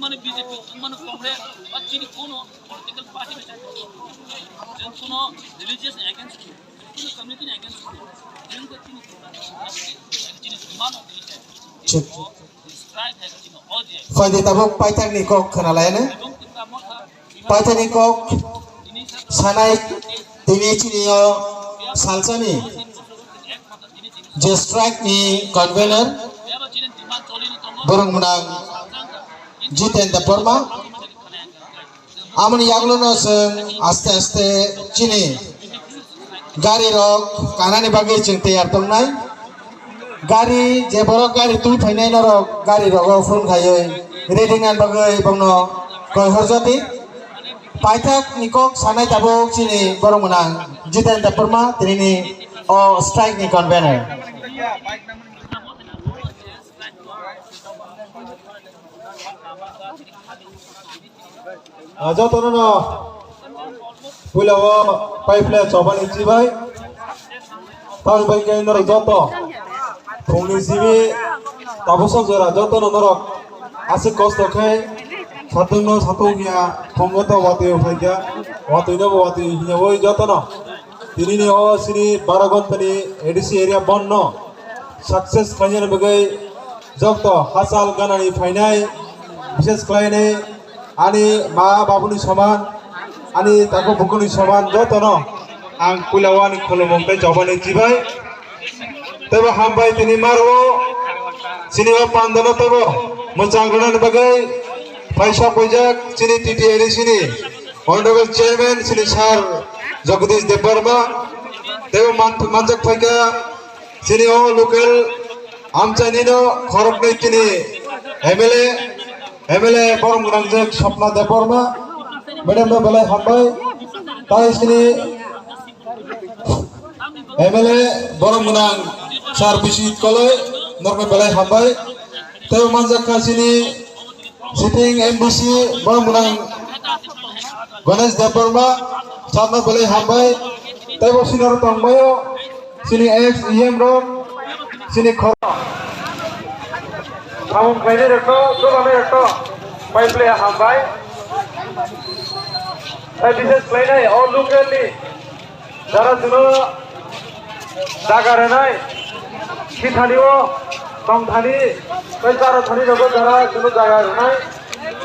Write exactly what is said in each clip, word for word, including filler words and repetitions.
Mane B J P, mane Congress, ba chini kono political party bai chwng kono religious against, kono community against, chwng ko chini chini mano. Chip. Strike hai chini audio. Phaidi tabuk paithakni kok khwna laino. Paithakni kok sanai tini chini o salsani je strike ni convener borok mwnang Jiten Debbarma. Amoni yagluno chwng aste aste chini gari rok kanani bagwi chwng tiyar tongnai. Gari je borok gari twi phainai norok gari rogo phone khaiwi ready nani bagwi bongno koi horjadi. Paithak ni kok sanai tabuk chini borok mwnang Jiten Debbarma tini ni o strike ni convener. Ah, jotono no puila o pai phle chobani chibai. Tang bai khe norok joto phungni simi tabuk sok jora jotono norok aswk kosto khe satung no satung ya phungo to watwi phaikha, watwi no bo watwi hinya oi jotono. Tini ni o sini baro ghonta ni A D C area bond no success khainani bagwi joto hachal ganani phainai, bishes khlainai ani ma babuni soman, ani takhuk bukhukni soman jotono ang puila o ani khulumung tei chobani chibai. Tebo hambai tini maro chini o pandano tebo mwchang rwnani bagwi paisa poijak chini T T A D C ni Honorable Chairman chini Sir Jagadish Debbarma, tebo man-, manjak phaikha chini o local amchaini no khoroknwi chini M L A, M L A borok gwnangjak Swapna Debbarma, madam no belai hambai, tai chini M L A borok gwnang Sir Biswajit Koloi, norokno belai hambai. Tei manjak kha chini sitting M D C borok gwnang Ganesh Debbarma, sakno belai hambai. Tei bo senior tongbaio, chini ex E M rok, chini khoro. Samung khlainai rokno, chubanai rokno bai phle hambai. Tei bises khlainai o local ni jara chwngno jaga rwnai, sithani o tongthani tei jara thani rogo jara chwngno jaga rwnai,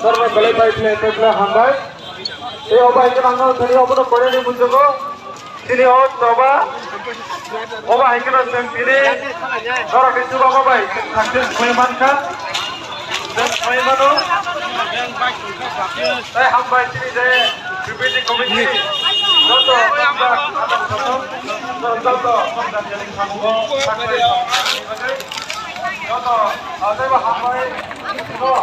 norokno belai bai phle tei phle hambai. Tei o bai gwnangno thani obono koinani muchungo chini o choba, obo hai kheno chwng tini norokni chubago bai chwng success khlai mankha. Tei khlai mano. Tei hambai chini je P P T committee joto joto joto joto hambai no.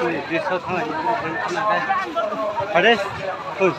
Ui, dui so thang lai, thang lai. Are, ui.